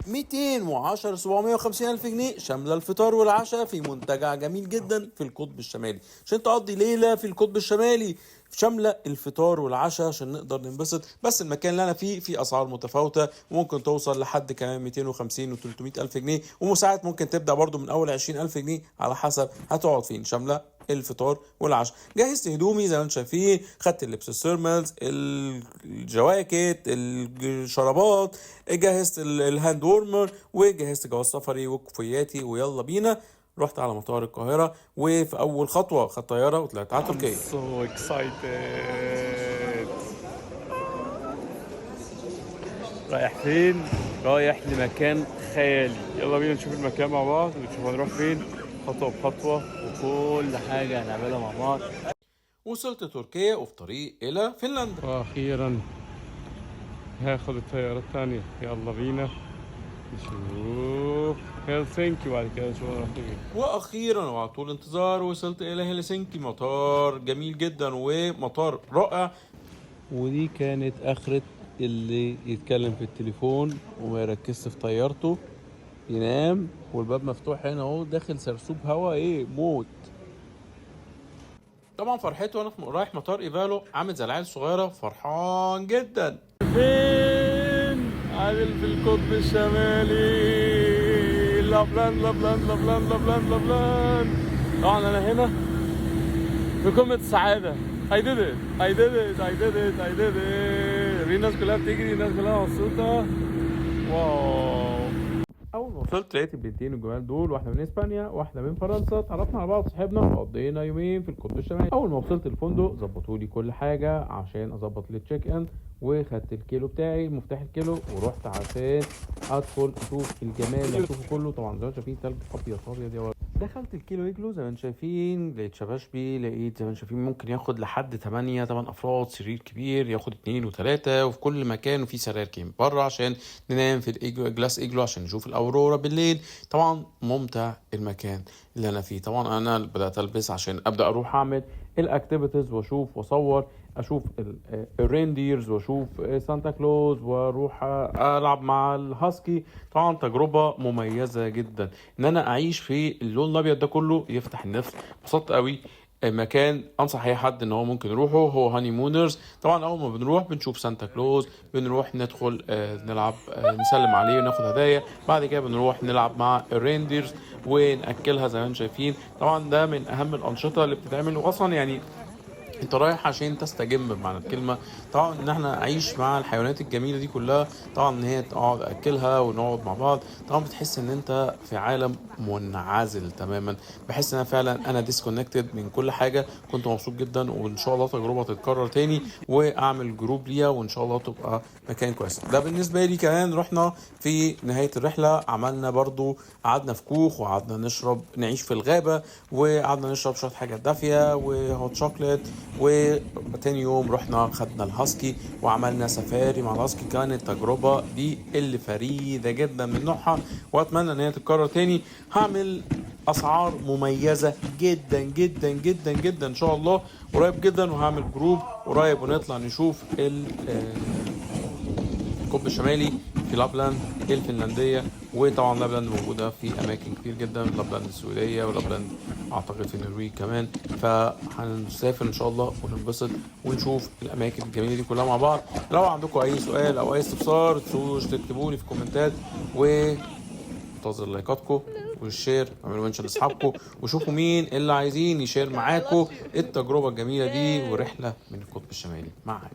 210 750 الف جنيه، شاملة الفطار والعشاء في منتجع جميل جدا في القطب الشمالي، عشان تقضي ليلة في القطب الشمالي شاملة الفطار والعشاء عشان نقدر ننبسط. بس المكان اللي انا فيه في اسعار متفاوتة، وممكن توصل لحد كمان 250 و 300 الف جنيه، وساعات ممكن تبدا برضو من اول 20 الف جنيه على حسب هتقعد فين، شاملة الفطار والعشاء. جهزت هدومي زي ما انتم شايفين، خدت اللبس ال thermals، الجواكت، الشرابات، جهزت ال hand warmer، وجهزت جواز سفري وكوفياتي، ويلا بينا. رحت على مطار القاهرة، وفي أول خطوة خدت طيارة وطلعت على تركيا. so excited. رايح فين؟ رايح لمكان خيالي. يلا بينا نشوف المكان مع بعض ونشوف هنروح فين خطوة بخطوة، وكل حاجة هنعملها مع بعض. وصلت تركيا وفي طريق إلى فنلندا. واخيرا هاخد الطيارة الثانية. يلا بينا نشوف هلسنكي وبعد كده نشوف هنروح فين. واخيرا وعلى طول انتظار وصلت الى هلسنكي، مطار جميل جدا ومطار رائع. ودي كانت اخرة اللي يتكلم في التليفون وما يركزش في طيارته، ينام والباب مفتوح هنا اهو، داخل سرسوب هوا، ايه موت. طبعا فرحتي وانا رايح مطار ايفالو عامل زي العيال الصغيره، فرحان جدا. فين؟ عامل في القطب الشمالي، لابلاند لابلاند لابلاند لابلاند لابلاند. طبعا انا هنا في قمة السعادة. I did it، I did it، I did it، I did it. الناس كلها بتجري، الناس كلها مبسوطة. wow. اول ما وصلت لقيت البنتين الجمال دول، واحدة من اسبانيا واحدة من فرنسا. اتعرفنا على بعض، صاحبنا، وقضينا يومين في القطب الشمالي. اول ما وصلت الفندق ظبطوا لي كل حاجة عشان اظبط ال check in، وخدت الكيلو بتاعي، مفتاح الكيلو، ورحت عشان ادخل اشوف الجمال اللي اشوفه كله. طبعا زي ما انتم شايفين تلج ابيض ابيض يا ولد. دخلت الكيلو igloo زي ما انتم شايفين، لقيت شباشبي، لقيت زي ما انتم شايفين ممكن ياخد لحد 8 افراد، سرير كبير ياخد 2 و3، وفي كل مكان وفي سراير كمان بره عشان ننام في ال igloo، glass igloo، عشان نشوف ال aurora بالليل. طبعا ممتع المكان اللي انا فيه. طبعا انا بدات البس عشان ابدا اروح اعمل ال activities واشوف واصور، اشوف ال reindeers واشوف سانتا كلوز واروح العب مع الهاسكي. طبعا تجربه مميزة جدا ان انا اعيش في اللون الابيض ده كله، يفتح النفس. انبسطت قوي. مكان انصح اي حد ان هو ممكن يروحه، هو honeymooners. طبعا اول ما بنروح بنشوف سانتا كلوز، بنروح ندخل نلعب، نسلم عليه وناخد هدايا، بعد كده بنروح نلعب مع ال reindeers وناكلها زي ما انتم شايفين. طبعا ده من اهم الانشطة اللي بتتعمل، واصلا يعني انت رايح عشان تستجم بمعنى الكلمه. طبعا ان احنا نعيش مع الحيوانات الجميلة دي كلها، طبعا ان هي تقعد اكلها ونقعد مع بعض، طبعا بتحس ان انت في عالم منعزل تماما. بحس ان انا فعلا انا disconnected من كل حاجه. كنت مبسوط جدا، وان شاء الله تجربه تتكرر تاني واعمل group ليها، وان شاء الله تبقى مكان كويس. ده بالنسبة لي. كمان رحنا في نهاية الرحلة عملنا برضو، قعدنا في كوخ وقعدنا نشرب، نعيش في الغابه، وقعدنا نشرب شوية حاجات دافيه و hot chocolate. وتاني يوم رحنا خدنا الهاسكي وعملنا سفاري مع الهاسكي. كانت التجربة دي اللي فريدة جدا من نوعها، واتمنى ان هي تتكرر تاني. هعمل اسعار مميزة جدا جدا جدا جدا ان شاء الله قريب جدا، وهعمل group قريب ونطلع نشوف القطب الشمالي في لابلاند الفنلندية. وطبعا لابلاند موجودة في أماكن كتير جدا، لابلاند السويدية ولابلاند أعتقد في النرويج كمان. فهنسافر إن شاء الله وننبسط ونشوف الأماكن الجميلة دي كلها مع بعض. لو عندكم أي سؤال أو أي استفسار تسوش تكتبوا لي في كومنتات، و انتظر لايكاتكم وال share، اعملوا mention لاصحابكم وشوفوا مين اللي عايزين ي share معاكم التجربة الجميلة دي ورحله من القطب الشمالي معاك.